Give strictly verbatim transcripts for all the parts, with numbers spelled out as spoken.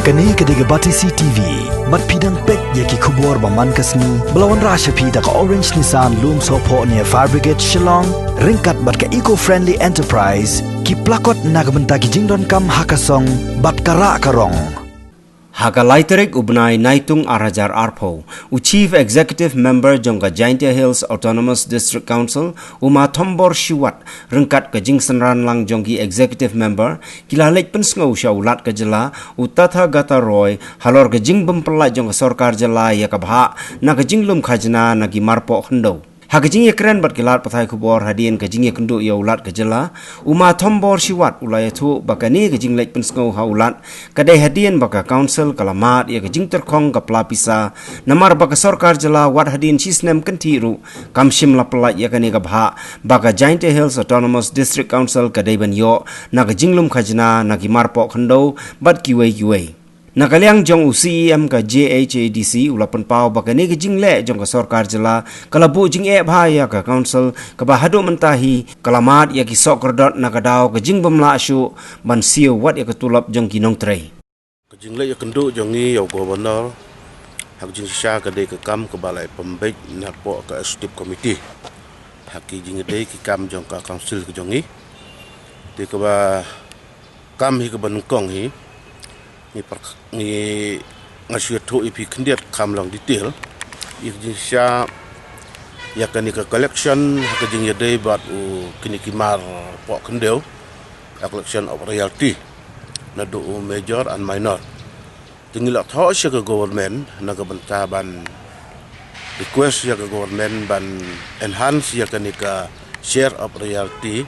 Kane ka dei ka Batesi T V. Bad phi dang peit ïa ki khubor ba man ka sngi ba la wanrah sha phi da ka Orange Nissan Lumsohphoh near Fire Brigade Shillong, ryngkat bad ka Eco Friendly Enterprise, ki plakot na ka bynta ki jingdonkam ha ka song bad ka rah ka rong. Ha ka lai tarik u bnai Naitung ar hajar arphew, u Chief Executive Member jong ka Jaintia Hills Autonomous District Council, u Ma Thombor Shiwat, ryngkat ka jingsynran lang jong ki Executive Member, ki la leit pynsngew sha u Lat ka jylla, u Tathagata Roy, halor ka jingbym pyllait jong ka sorkar jylla ïa ka bhah na ka jinglum khajna na ki marpoh khyndew. Ha ka jingïakren bad ki lad pathai khubor hadien ka jingïakynduh ïa u Lat ka jylla, u Ma Thombor Shiwat u la ïathuh ba kane ka jingleit pynsngew ha u Lat ka dei hadien ba ka Council ka la mad ïa ka jingtyrkhong ka pla pisa, namar ba ka sorkar jylla wat hadien shisnem kynthih ruh kam shym la pyllait ïa kane ka bhah ba ka Jaintia Hills Autonomous District Council ka dei ban ïoh na ka jinglum khajna na ki marpoh khyndew bad kiwei kiwei. Na ka liang jong u C E M ka J H A D C u la pynpaw ba kane ka jingleh jong ka sorkar jylla ka la buh jingeh bha ïa ka Council, kaba haduh mynta hi ka la mad ïa ki sohkyrdot na ka daw ka jingbym lah shuh ban siew wat ïa ka tulop jong ki nongtrei. Ka jingleit ïakynduh jong ngi ïa u Governor ha ka jingshisha ka dei ka kam kaba la pynbeit napoh ka Executive Committee ha ki jingïadei ki kam jong ka Council ka jong ngi. Te kaba kam hi kaba nyngkong hi, ngi par-, ngi, nga shu ïathuh ïa phi khyndiat kham long detail ïa ka jingshisha ïa kane ka collection ha ka jingïadei bad u kine ki marpoh khyndew, a collection of royalty naduh u major and minor. Te ngi la thoh sha ka government na ka bynta ban request ïa ka government ban enhance ïa kane ka share of royalty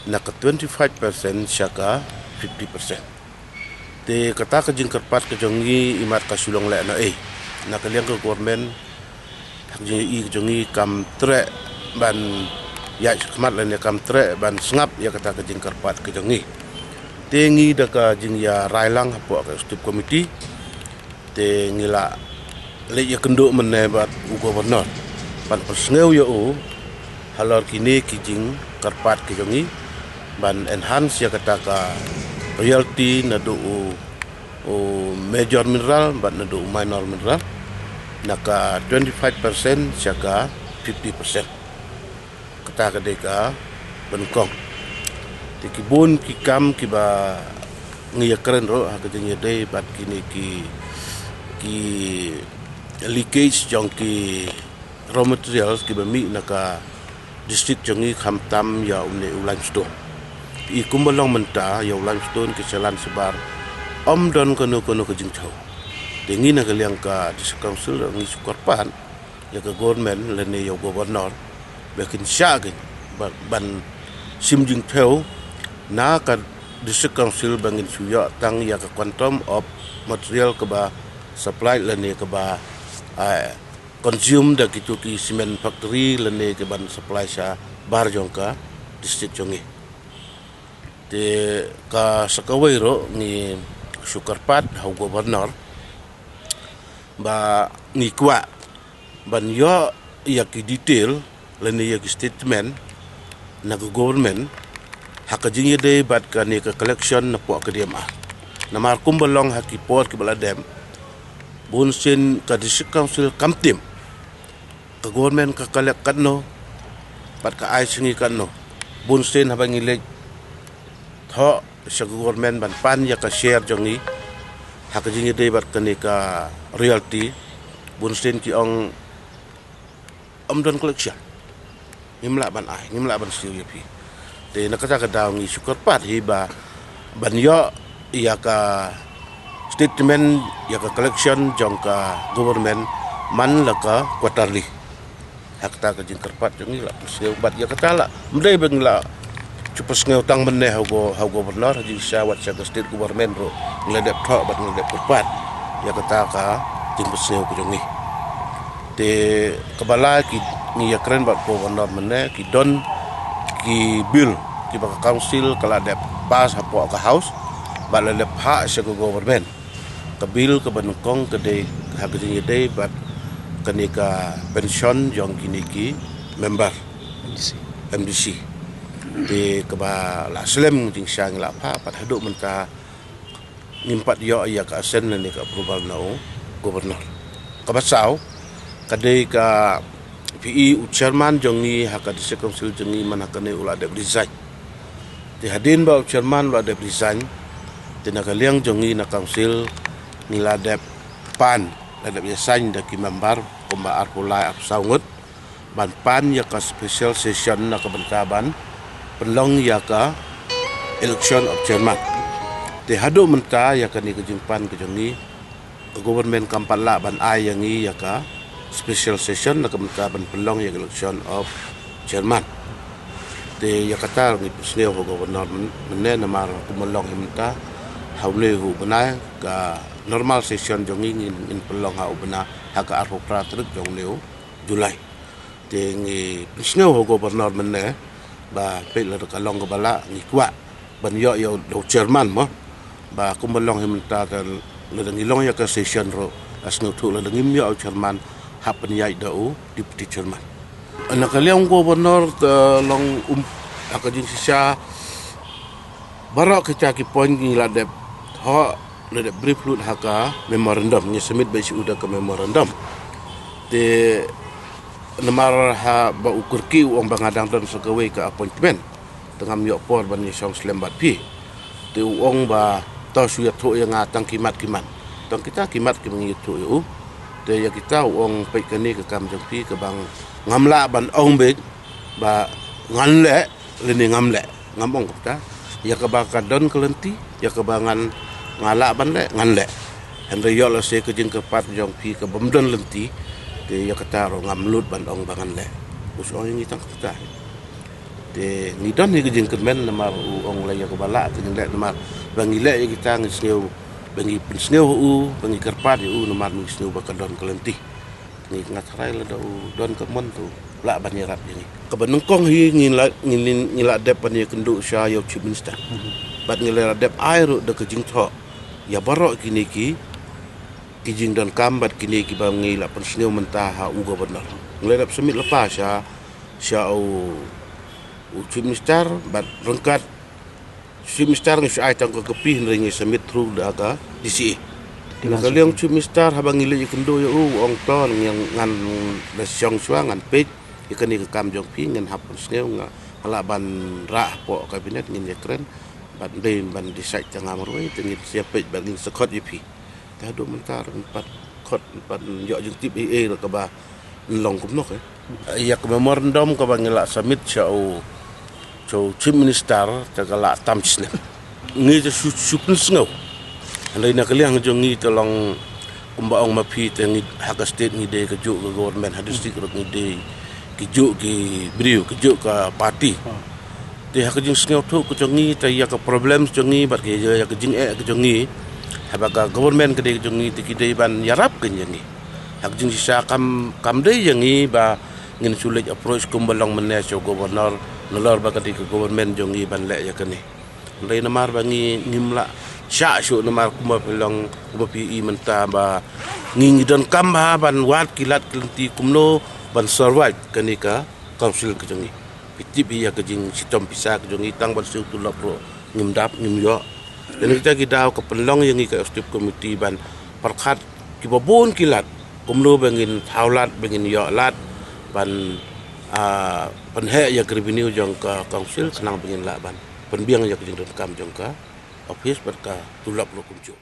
na ka twenty-five percent sha ka fifty percent. Te kata ka jingkyrpad ka jong ngi imat ka shu long lehnohei. Na ka liang ka government, ha ka jingïohi ka jong ngi kam treh ban ïaid shakhmat lane kam treh ban sngap ïa kata ka jingkyrpad ka jong ngi. Te ngi da ka jingïarai lang hapoh ka Executive Committee, te ngi la leit ïakynduh mynne bad u Governor ban pynsngew ïa u halor kine ki jingkyrpad ki jong ngi ban enhance ïa kata ka royalty naduh u, u major mineral bad naduh u minor mineral na ka twenty-five percent sha ka fifty percent. Kata ka dei kaba nyngkong. Te ki bun ki kam kiba ngi ïakren ruh ha ka jingïadei bad kine ki, ki leakage jong ki raw materials kiba mih na ka district jong ngi, khamtam ïa une u limestone. I kumba long mynta ïa u limestone ki shalan shabar, ym don kano kano ka jingthew. Te ngi na ka liang ka District Council ngi shu kyrpad ïa ka government lane ïa u Governor ba kin shah kin ba, ban shim jingthew na ka District Council ba ngin shu ïoh tang ïa ka quantum of material kaba supply lane kaba, ah, consume da kitu ki cement factory lane kiban supply shabar jong ka district jong ngi. Te ka sa kawei ruh ngi shu kyrpad ha u Governor ba ngi kwah ban ïoh ïa ki detail lane ïa ki statement na ka government ha ka jingïadei bad kane ka collection napoh ka D M R. Namar kumba long ha ki por kiba la dep, bunsien ka District Council kam tip ka government ka collect katno bad ka ai sha ngi katno. Bunsien haba ngi leit thoh sha ka government ban pan ïa ka share jong ngi ha ka jingïadei bad kane ka royalty, bunsien ki ong ym don collection. Ngim lah ban ai, ngim lah ban siew ïa phi. Te na kata ka daw ngi shu kyrpad hi ba ban ïoh ïa ka statement ïa ka collection jong ka government man la ka quarterly. Ha kata ka jingkyrpad jong ngi la pynsngew bad ïa kata la. Ym dei ba ngi la shu pynsngew tang mynne ha u go-, ha u Governor, ha jingshisha wat sha ka state government ruh ngi la dep thoh bad ngi la dep kyrpad ïa kata ka jingpynsngew ka jong ngi. Te kaba lai ki, ngi ïakren bad u Governor mynne, ki don ki bill kiba ka council ka la dep pass hapoh ka House bad la dep phah sha ka government. Ka bill kaba nyngkong ka dei ha ka jingïadei bad kane ka pension jong kine ki member M D C. M D C. Te kaba la slem jingshisha ngi la phah bad haduh mynta ngim pat ïoh ïa ka assent lane ka approval na u governor. Kaba saw ka dei ka phi i u chairman jong ngi ha ka district council jong ngi man ha kane u la dep resign. Te hadien ba u chairman u la dep resign, te na ka liang jong ngi na council ngi la dep pan, la dep ïasain da ki member kumba arphew lai arphew saw ngut ban pan ïa ka special session na ka bynta ban pynlong ïa ka election of chairman. Te haduh mynta ïa kane ka jingpan ka jong ngi, ka government kam pat lah ban ai ïa ngi ïa ka special session na ka bynta ban pynlong ïa ka election of chairman. Te ïa kata ngi pynsngew ha u governor myn-, mynne namar kumba long hi mynta ha une u bnai ka normal session jong ngi ngin, ngin pynlong ha u bnai ha ka arphew phra tarik jong une u July. Te ngi pynsngew ha u governor mynne ba peit lada ka long kaba lah ngi kwah ban ïoh ïa u chairman mo. Ba kumba long hi mynta te lada ngi long ïa ka session ruh la sngewthuh lada ngim ïoh u chairman hap pynïaid da u deputy chairman. Na ka liang u governor te long um ha ka jingshisha baroh kita ki point ngi la dep thoh, la dep brief lut ha ka memorandum, ngi submit beit sha u da ka memorandum. Te namar haba u kyrkieh u ong ba nga dang don sa kawei ka appointment, te ngam ïoh por ban ïashong slem bad phi. Te u ong ba to shu ïathuh ïa nga tang ki mat ki mat. Tang kita ki mat kiba ngi ïathuh ïa u. Te ïa kita u ong peit kane ka kam jong phi kaba ngam lah ban ong beit ba ngan leh lane ngam leh, ngam ong kumta. Ïa kaba ka don ka lynti, ïa kaba ngan, nga lah ban leh ngan leh. Hynrei ïoh lehse ka jingkyrpad jong phi kabym don lynti, te ïa kata ruh ngam lut ban ong ba ngan leh. U shu ong ïa ngi tang kumta. Te ngi don hi ka jingkyrmen namar u ong leh ïa kaba lah te ngin leh namar ba ngi leh ïa kita ngi sngew ba ngi pynsngew ha u ba ngi kyrpad ïa u namar ngi sngew ba ka don ka lynti. Ngi nga tharai lada u don ka mon tu lah ban ïarap ïa ngi. Kaba nyngkong hi ngi la, ngi, ngi la dep ban ïakynduh sha ïa u chief minister. Bad ngi la dep ai ruh da ka jingthoh ïa baroh kine ki, ki jingdonkam bad kine kiba ngi la pynsngew mynta ha u governor. Ngi la dep submit lypa sha, sha u, u chief minister bad ryngkat Chief Minister ngi shu ai tang ka copy hynrei ngi submit through da ka D C A. Na ka liang Chief Minister haba ngi leit ïakynduh ïa u, u ong to ngan, ngan da shong shuwa ngan peit ïa kane ka kam jong phi, ngan hap pynsngew, nga lah ban rah hapoh cabinet ngin ïakren bad dei ban decide tang ha marwei te ngin sa peit bad ngin sa khot ïa phi. Te haduh mynta ruh ngim pat khot, ngim pat ïoh jingtip ei ei ruh kaba long kumno. Ïa ka memorandum kaba ngi la submit sha u, sha u Chief Minister te ka la tam snem. Ngi te shu, shu pynsngew. Hynrei na ka liang jong ngi te long kumba ong ma phi te ngi ha ka state ngi dei kajuh ka government, ha district ruh ngi dei kajuh ki briew, kajuh ka party. Te ha ka jingsngewthuh ka jong ngi te ïa ka problem jong ngi bad ka ïa ka jingeh ka jong ngi, haba ka government ka dei ka jong ngi te ki dei ban ïarap ka jong ngi. Ha ka jingshisha kam, kam dei ïa ngi ba ngin shu leit approach kumba long mynne sha u governor, nalor ba ka dei ka government jong ngi ban leh ïa kane. Hynrei namar ba ngi ngim lah shah shuh namar kumba phi long, kumba phi i mynta ba ngi ngi donkam bha ban wad ki lad ki lynti kumno ban survive kane ka council ka jong ngi. Phi tip ïa ka jingshitom pisa ka jong ngi, tang ban siew tulop ruh ngim dap ngim ïoh. Te na kita ki daw ka pynlong ïa ngi ka executive committee ban pyrkhat kiba bun ki lad kumno ba ngin thaw lad, ba ngin ïoh lad ban, ah, pynheh ïa ka revenue jong ka council khnang ba ngin lah ban pynbiang ïa ka jingdonkam jong ka office bad ka tulop ruh kumjuh.